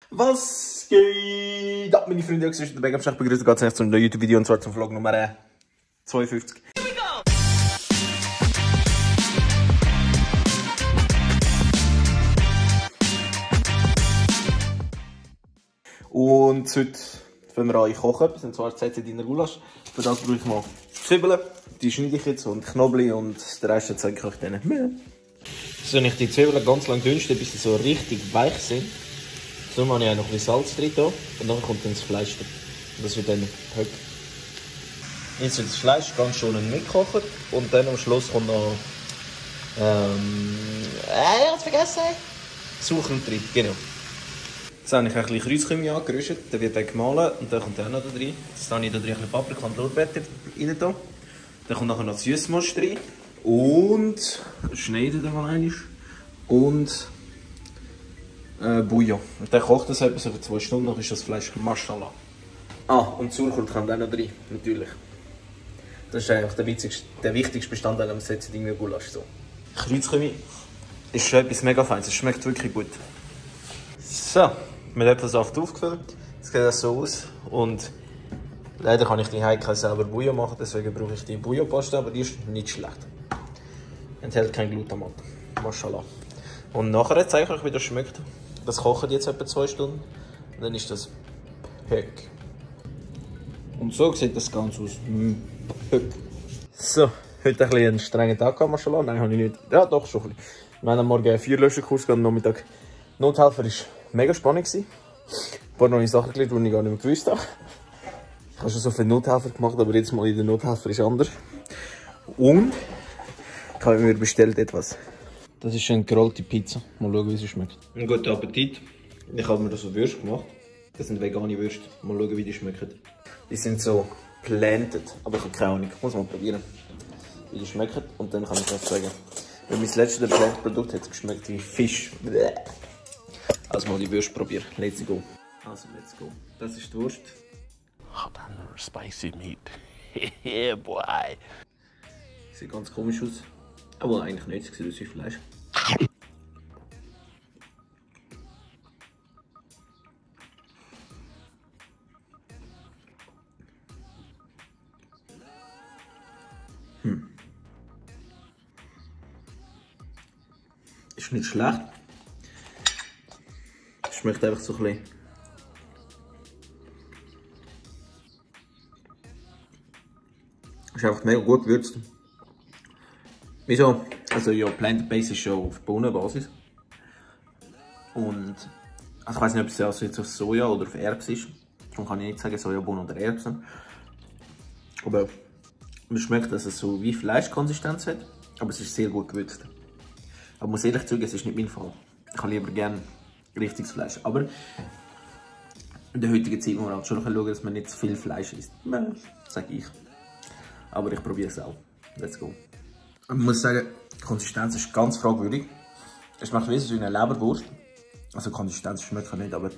Was geht ab, meine Freunde? Ich bin der ich begrüße ganz herzlich zu einem neuen YouTube-Video und zwar zum Vlog Nummer 52. Und heute wollen wir an kochen, und zwar Zediner Gulasch. Für das brauche ich mal Zwiebeln, die schneide ich jetzt, und Knoblauch, und den Rest zeige ich euch dann. So, ich die Zwiebeln ganz lang dünsten, bis sie so richtig weich sind. So mache ich auch noch ein bisschen Salz drin und dann kommt dann das Fleisch drin. Und das wird dann höck. Jetzt wird das Fleisch ganz schön mitgekocht und dann am Schluss kommt noch ich hab's vergessen. Sauerkraut drin, genau. Jetzt habe ich ein bisschen Kreuzkümmel angerüstet, dann wird er gemahlen und dann kommt er auch noch da drin. Jetzt habe ich da drin ein bisschen Paprika und Lorbeeren rein. Dann kommt nachher noch Süßmost rein und schneiden wir mal einmal. Und Bouillon. Und dann kocht das etwa so für 2 Stunden, dann ist das Fleisch Maschallah. Ah, und Sauerkraut kommt auch noch rein, natürlich. Das ist eigentlich der wichtigste Bestandteil am Zediner Gulasch. So. Kreuzkümmel ist schon etwas mega Feines, es schmeckt wirklich gut. So, mit etwas Saft aufgefüllt. Jetzt sieht das so aus. Und leider kann ich die Heike selber Bouillon machen, deswegen brauche ich die Bouillonpaste, aber die ist nicht schlecht. Enthält kein Glutamat. Maschallah. Und nachher zeige ich euch, wie das schmeckt. Das kocht jetzt etwa 2 Stunden. Und dann ist das Höck. Und so sieht das Ganze aus. Höck. So, heute ein bisschen einen strengen Tag gehabt, Maschallah. Nein, habe ich nicht. Ja, doch, schon ein bisschen. Wir haben am Morgen einen 4-Löschen-Kurs gehabt, am Nachmittag Nothelfer war mega spannend. Ein paar neue Sachen gelernt, die ich gar nicht mehr gewusst habe. Ich habe schon so viele Nothelfer gemacht, aber jetzt mal in der Nothelfer ist anders. Und ich habe mir bestellt etwas. Das ist eine gerollte Pizza. Mal schauen, wie sie schmeckt. Einen guten Appetit. Ich habe mir da so Würste gemacht. Das sind vegane Würste. Mal schauen, wie die schmecken. Die sind so planted, aber ich habe keine Ahnung. Ich muss mal probieren, wie die schmecken. Und dann kann ich was sagen. Weil mein letztes planted Produkt hat geschmeckt wie Fisch. Also mal die Würste probieren. Let's go. Also, let's go. Das ist die Wurst. Hot and spicy meat. Yeah, boy. Sieht ganz komisch aus. Aber eigentlich nicht, es sieht aus wie Fleisch. Ist nicht schlecht. Schmeckt einfach so ein bisschen. Ist einfach mega gut gewürzt. Wieso? Also ja, Plant-Based ist schon auf Bohnenbasis. Und also ich weiß nicht, ob es also jetzt auf Soja oder auf Erbsen ist. Darum kann ich nicht sagen Sojabohnen oder Erbsen. Aber man schmeckt, dass es so wie Fleischkonsistenz hat. Aber es ist sehr gut gewürzt. Aber ich muss ehrlich zugeben, es ist nicht mein Fall. Ich habe lieber gerne richtiges Fleisch. Aber in der heutigen Zeit muss man halt schon schauen, dass man nicht zu viel Fleisch isst. Sage ich. Aber ich probiere es auch. Let's go. Ich muss sagen, die Konsistenz ist ganz fragwürdig. Es schmeckt wie eine Leberwurst. Also die Konsistenz schmeckt nicht, aber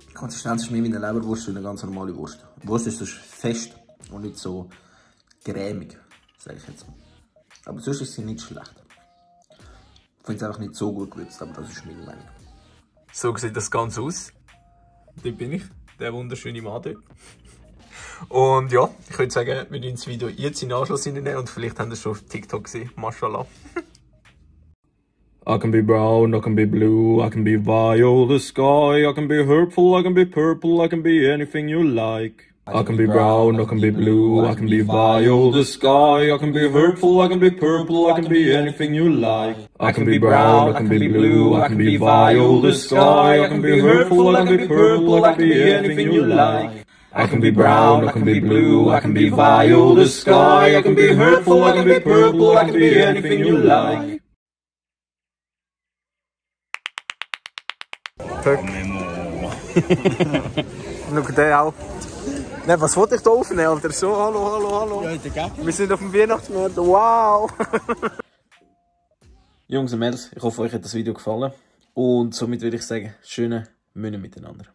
die Konsistenz ist mehr wie eine Leberwurst als eine ganz normale Wurst. Die Wurst ist so fest und nicht so cremig, sage ich jetzt mal. Aber sonst ist sie nicht schlecht. Ich finde es einfach nicht so gut gewürzt, aber das ist meine Meinung. So sieht das Ganze aus. Dort bin ich, der wunderschöne Mann dort. Und ja, ich würde sagen, wir nehmen das Video jetzt in Anschluss hineinnehmen und vielleicht haben wir es schon auf TikTok gesehen. Mashallah. I can be brown, I can be blue, I can be violet sky, I can be hurtful, I can be purple, I can be anything you like. I can be brown, I can be blue, I can be violet sky, I can be hurtful, I can be purple, I can be anything you like. I can be brown, I can be blue, I can be violet sky, I can be hurtful, I can be purple, I can be anything you like. I can be brown, I can be blue, I can be violet sky, I can be hurtful, I can be purple, I can be anything you like. Schau der auch. Ne, was wollte ich da aufnehmen, Alter? So, hallo. Ja, wir sind auf dem Weihnachtsmarkt, wow! Jungs und Mädels, ich hoffe, euch hat das Video gefallen. Und somit würde ich sagen, schöne Monate miteinander.